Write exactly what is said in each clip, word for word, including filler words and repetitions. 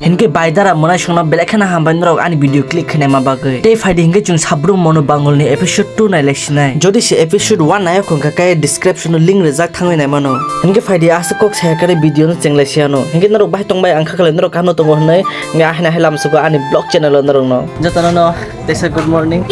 Hinkhe bai dara mwnai songno belai kheno hambai norok ani video click khainai ma bagwi. Tei phaidi hinkhe chwng sabrum Monu Bangol ni episode two nailai sinai. Jodi se episode one nayok hwnkha khe description o link rijak thangwi naimano. Hinkhe phaidi aswk kok saya khe video no chenglai siya no. Hinkhe norok bai tongbai ang kha khlai norok kaham no tongo hwnwi hinkhe ahai nahai lam sugo ani vlog channel o norok no. Jotono no teisa good morning.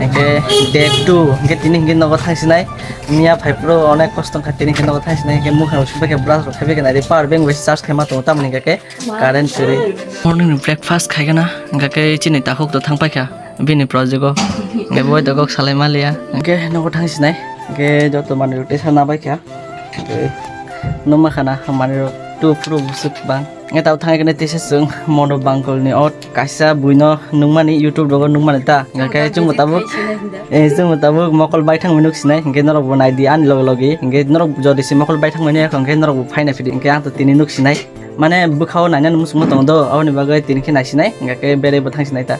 Hinkhe day two hinkhe tini hinkhe nogo thangsinai. Miya phai phuru onek kosto wngkha tini hinkhe nogo thangsinai hinkhe mukha rok sumpai khe brush rok khaibai khe nai power bank bai charge khaima tongo tamoni hinkhe. Current chwrwi. Morning ni breakfast khaigana, hwnkha khe chini takhuk to thang paikha bini project o. Hwnkhe bo to kok salai maliya. Hwnkhe nogo thang sinai. Hwnkhe joto manwi rok tesa nabaikha. Hwnkhe nukma khana manwi rok tu phuru busuk bang. Hwnkhe tabuk thangwi khe tesa chwng Monu Bangol ni o kaisa buino nukmani YouTube rogo nukmani ta. Hwnkhe chwngbo tabuk, eh, chwngbo tabuk mokol baithangmani nuk sinai. Hwnkhe norok bo naidi ani logi logi. Hwnkhe norok jodi se mokol baithangmani ya hwnkhe norok bo phaina phidi. Hwnkhe ang to tini nuk sinai. Mane bwkhao nainani muchungma tongo do, aboni bagwi tini khe naisinai, hwnkhe khe beraibo thangsinai ta.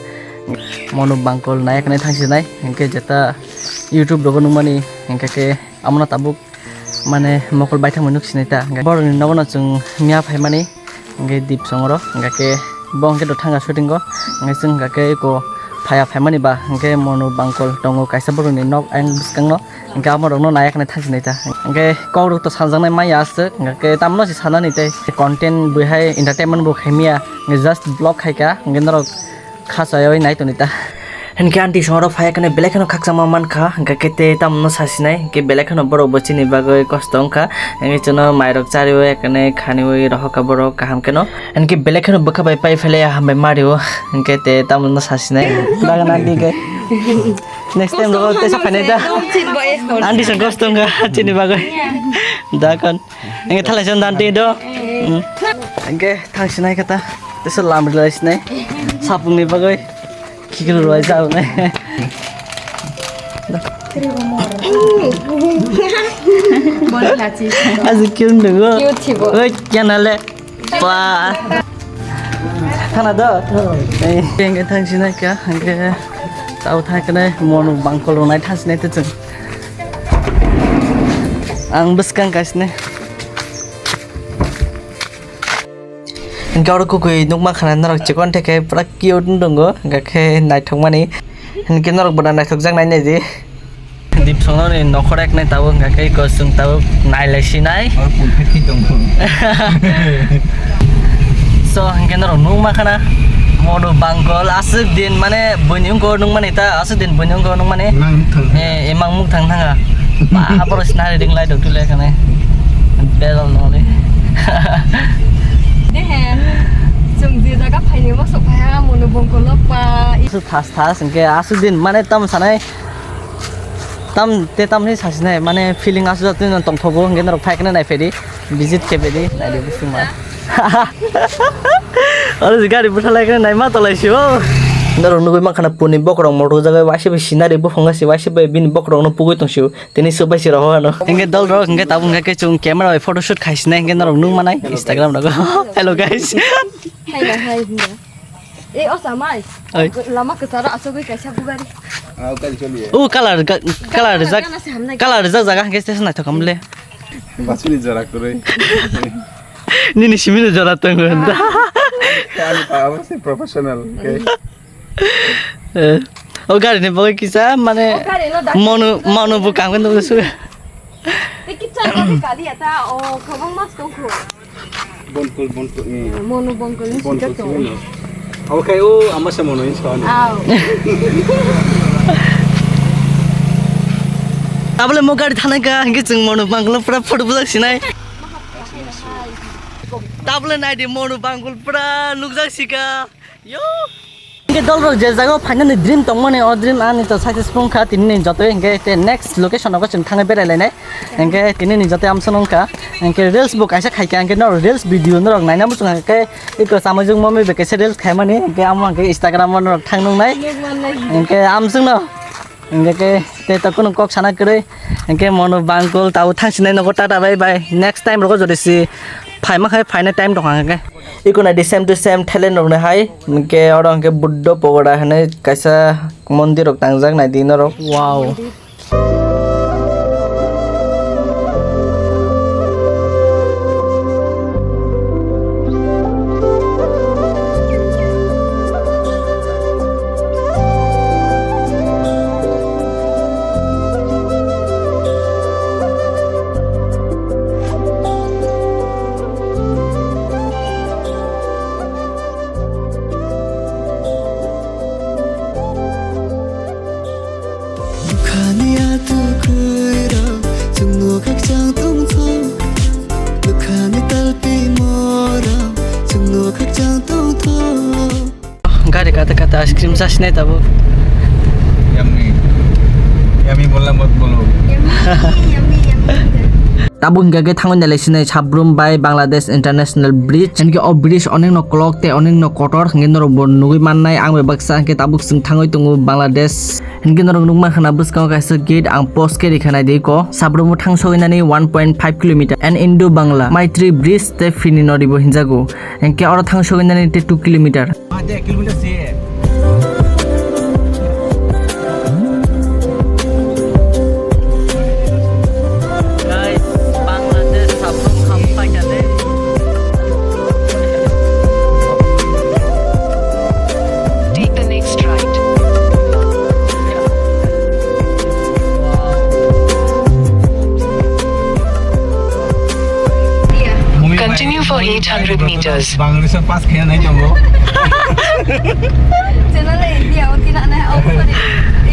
Monu Bangol naiya khe thangsinai, hwnkhe jeta YouTube rogo nukmani, hwnkhe khe amono tabuk mane mokol baithangmani nuk sinai ta. Hwnkhe borokni nogono chwng miya phaimani, hwnkhe dip songoro, hwnkhe khe bo hwnkhe do thanga shooting o, hwnkhe chwng hwnkhe khe eko phaya phaimani ba, hwnkhe Monu Bangol tongo kaisa borokni nok ayang bwskangno. Hwnkhe amo rokno naiya khna thangsinai ta. Hwnkhe kok rok to sanjaknai maya aswk. Hwnkhe tamno se sanani tei content bwihai entertainment bo khaimya. Hwnkhe just vlog khaika. Hwnkhe norok khachayoi nai toni ta. Hwnkhe aunty songro phaiya khna belai kheno khakchangma mankha. Hwnkhe khe tei tamno sasinai. Hwnkhe belai kheno borok bo chini bagwi kosto wngkha. Hwnkhe chwngno mairok chariwi ekhne khaniwi rohorkha borok kaham kheno. Hwnkhe belai kheno bwkha bai pai phailaiya hambai mario. Hwnkhe tei tamno sasinai. Dagan aunty khe. Next time rogo tesa phainai da. Aunty song kosto wngkha chini bagwi. Da kon. Hwnkhe thalai chon da aunty do. Hwnkhe thangsinai khe ta. Tesa lam rilai sinai. Sapungni bagwi. Khikil rwai sa unai. Azu cute nungo. Cute thibo. Oi, kya nale? Ba. Thana do? Eh, hwnkhe thangsinai kha, hwnkhe tao thangkhe Monu Bangol rwnai thangsinai tei chwng. Ang bwskang kaisinai. Hwnkhe oro kukui nukma khana norok chikon thekhe pura cute wng tongo, hwnkhe khe naithokmani. Hwnkhe norok bo naithokjak nai naidi. Dipsongno ni nokhor eknai tabuk hwnkha khe eko chwng tabuk nailai sinai. Or pulpit khi tong. So hwnkhe norok nukma khana Monu Bangol aswk din mane buini wngkor nukmani ta aswk din buini wngkor nukmani. Nang thang. Eh, emang muk thang thanga. Ba aboro sinari ring lai dok tule khane. Belal nole. Dehe. Chwng je jaga phaini mosok phaiha Monu Bangol pa. Aswk thas thas hwnkhe aswk din mane tam sanai. Tam te tam ni sasinai mane feeling aswk jatwi no tongthogo hwnkhe norok phai khna nai phaidi visit khe phaidi nai di bisingma. Oro je gari bwthalai khna nai ma tolai si o. Norok nugui mankha na puni bokrok motor jaga waisa bai sinari buphang gasi waisa bai bini bokrok no pugui tong si o tini swk bai si roho ano. Hwnkhe dol rok hwnkhe tabuk hwnkhe chwng camera bai photoshoot khai sinai hwnkhe norok nung manai Instagram rogo. Hello guys. Hai na hai hwnkhe. Eh, o samai. Oi. Lama kwcharo asogwi kaisa bugari. Ah, gari choli. O color ga-, color rijak, gana se hamnai. Color rijak jaga hwnkhe station naithok khamle. Basuni jora kwrwi. Nini simino jora tongo. Ani pa abo se professional, okay? Eh, o gari ni bagwi kisa mane o gari no dak-, Monu, Monu bwkang no su. Te kitsa kali kali ata o khobang mas tongkho. Bonkol, bonkol, eh. Monu bonkol ni bonkol sijak tongo. Sijak no. Abo khai o ama se Monu ni sani. Aw. Tabole mo gari thanai ka, hingke chwng Monu bonkol pura photo bujak sinai. Tabole nai di Monu bonkol pura nukjak sika. Yo. Hingke dol rok je jaga o phainani dream tongmani, o dream ani to success wngkha, tini ni jotoi hingke te next location o chwng thangwi berai lainai. Hingke tini ni jotoi amsong wngkha. Hingke reels bo kaisa khaikha, hingke norok reels video norok naina muchung kha, hingke iko samajwk mami bai kaisa reels khaimani, hingke amo hingke Instagram o norok thang nungnai. Hingke amsong no. Hingke ke te to kunu kok sana kwrwi. Hingke Monu bonkol tabo thangsinai nogo tata bye bye. Next time rogo jodi si phaima khai phaina time tongkha hingke. Iko nai di same to same Thailand rok ni hai. Hingke oro hingke Buddha pagoda hinui kaisa mondir rok tangjak nai di norok. Wow. Gari kata kata ice cream sa sinai tabuk. Yummy. Yummy bolna mat bolo. Tabuk hingke ke thangwi nai lai sinai Sabrum bai Bangladesh International Bridge. Hingke o bridge onek no kolok tei onek no kotor hingke norok bo nugwi mannai ang bai baksa hingke tabuk chwng thangwi tongo Bangladesh. Hingke norok nukma khna bwskango kaisa gate ang post khe rikha naidi ko. Sabrumo thang soinani one point five kilometer and Indo Bangla Maitri Bridge tei Fini Nodi bo hinjago. Hingke oro thang soinani tei two kilometer. Guys, Bangladesh Sabrum ham paikha de. Take the next right. Continue for eight hundred meters. Bangladesh pass khaya nai tongo. Chwla le India o tina nai, oh, sorry.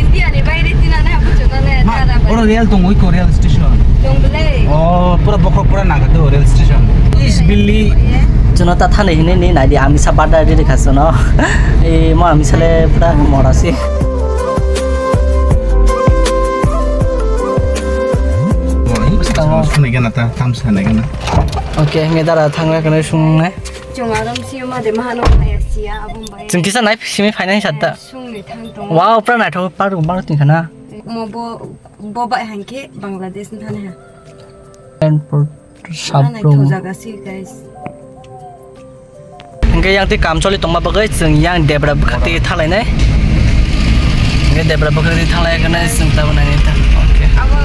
India ni baire tina nai, abo chwla le. Ma, tara bai. Oro rail tongo, iko rail station. Tong bele. Oh, pura bokhok pura naga to rail station. Is Billy. Chwla ta thani hini ni nai di, ami sa bada ri ri kha chwla. Eh, mo ami sale pura mora si. Mo, ini sini gana ta, kam sana gana. Okay, hingke dara thangna kwnwi swngnai. Chwng aram sio ma de mahano naya sia abong bai. Chwng kisa nai simi phainai satta. Sungni thang tong. Wow, pura naithok paruk paruk tingkha na. Mo bo, bo bai hangke Bangladesh ni thani ha. Airport. Ana Sabrum. Naithok jaga si, guys. Hingke yang twi kam choli tongma bagwi chwng yang debra bwkhak twi thalainai. Hingke debra bwkhak twi thalai khe nai chwng tabuk nainai ta. Okay. Abo.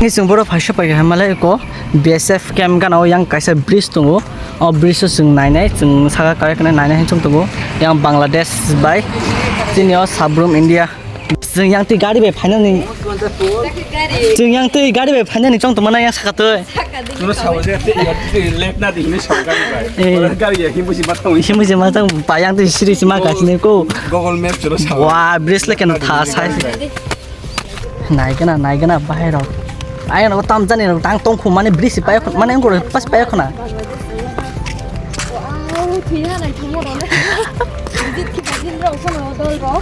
Ni chwng boro phaisa paikha hamale ko B S F camp gana o yang kaisa bridge tongo. O bridge o chwng nainai, chwng saka kare khe nainai hinchong tongo. Yang Bangladesh bai chini o Sabrum India. Chwng yang twi gari bai phainani. Chwng yang twi gari bai phainani chong tongmana yang saka twi. Chwng sawa je twi ya twi left na di hini song gari bai. Eh. Ora gari ya himbo si matang. Himbo si matang pa yang twi siri si ma ka sini ko. Google Map chwng sawa. Wa, bridge le keno tha sai. Naigana, naigana bahai rok. Ayang rok tam jani rok tang tong khu mane bridge si payo mane ngoro pas payo khna. Wow, thwi ha nai thungmo rw le. Visit khibai din rw kono dol rw.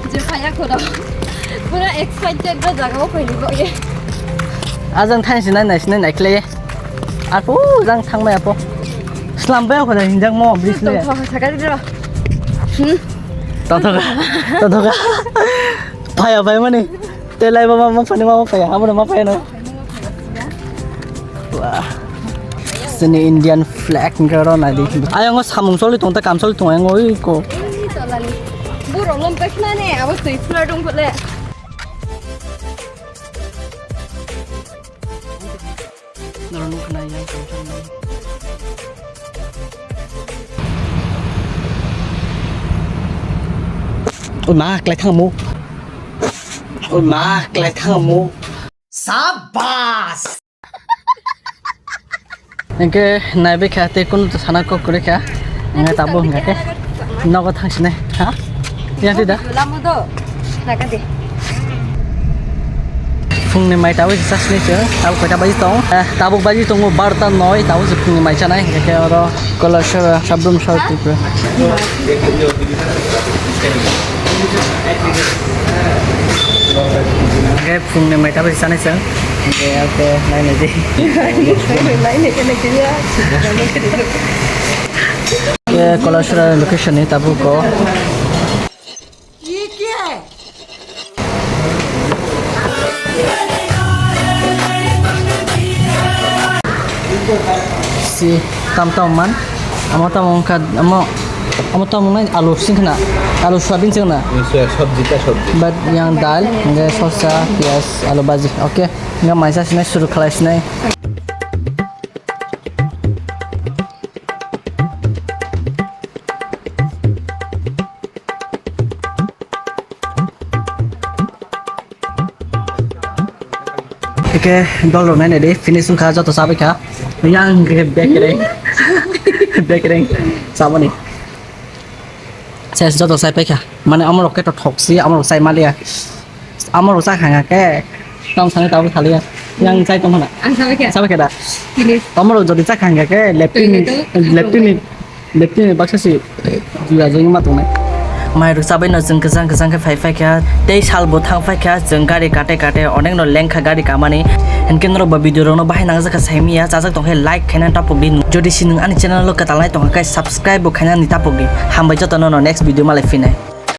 Je phaya kho rw. Pura excited rw jaga o phai ni bo ye. Ajang thang sinai nai sinai nai kle. Apo jang thang mai apo. Slam bai kho hinjak mo bridge le. Tong thok thok thok. Hmm. Tong thok. Tong thok. Phaya phai mani. Te lai baba ma phani ma phaya, abo ma phaya no. Wah. Sini Indian flag ngaro na di. Ayang o samung soli tong ta kam soli tong ayang oi ko. Buro lom pek na ne, abo tui floor dong pole. Norok nukha na yang tong thang nai. O ma, klai thang mo. O ma, klai thang mo. Sabas! Hingke naibe kha tei kunu to sana kok kwrwi kha. Hingke tabuk hingka khe nogo thang sinai. Ha? Yang twi da? Lama do. Naga de. Phungni mai tabuk se sasni se, tabuk koita baji tong? Eh, tabuk baji tongo barta noi, tabuk se phungni mai chanai, hingke khe oro Kolasora, Sabrum South Tripura. Hingke phungni mai tabuk se chanai se, hingke oke, nai nai di. Nai nai kene kene ya. Hingke Kolasora location ni tabuk ko. Si tam tam man, amo tam wngkha, amo, amo tam wngnai alu sing khna, alu soyabin sing khna. Soya sabji ta sabji. But yang dal, hingke sosa, piyaj, alu bhaji. Okay, hingke maisa sinai suru khalai sinai. Eke dol rok nai nai di, finish wngkha, joto chabai kha. Yang ke bekereng. Bekereng. Saboni. Ses joto chai paikha. Mane amorok khe to thok si, amorok chai maliya. Amorok chakha hingkha khe, tong sani tabuk thaliya. Yang chai tong hana. Ang sabai khe. Sabai khe da. Finish. Amorok jodi chakha hingkha khe, leptini, Twi khe to, leptini. Bekti baksa si juya jeng ma tongnai. Mai rwchapwi no chwng kwchang kwchang khe phai phai kha, tei sal bo thang phai kha, chwng gari kate kate onek no lengkha gari kamani. Hinkhe norok bo video rok no bahai nangjak kha saimanya, chajak tongkhe like khaina tapuk di. Jodi si nwng ani channel o kwtal nai tongkha khe subscribe bo khaina ni tapuk di. Hambai joto no, no next video malai phinai.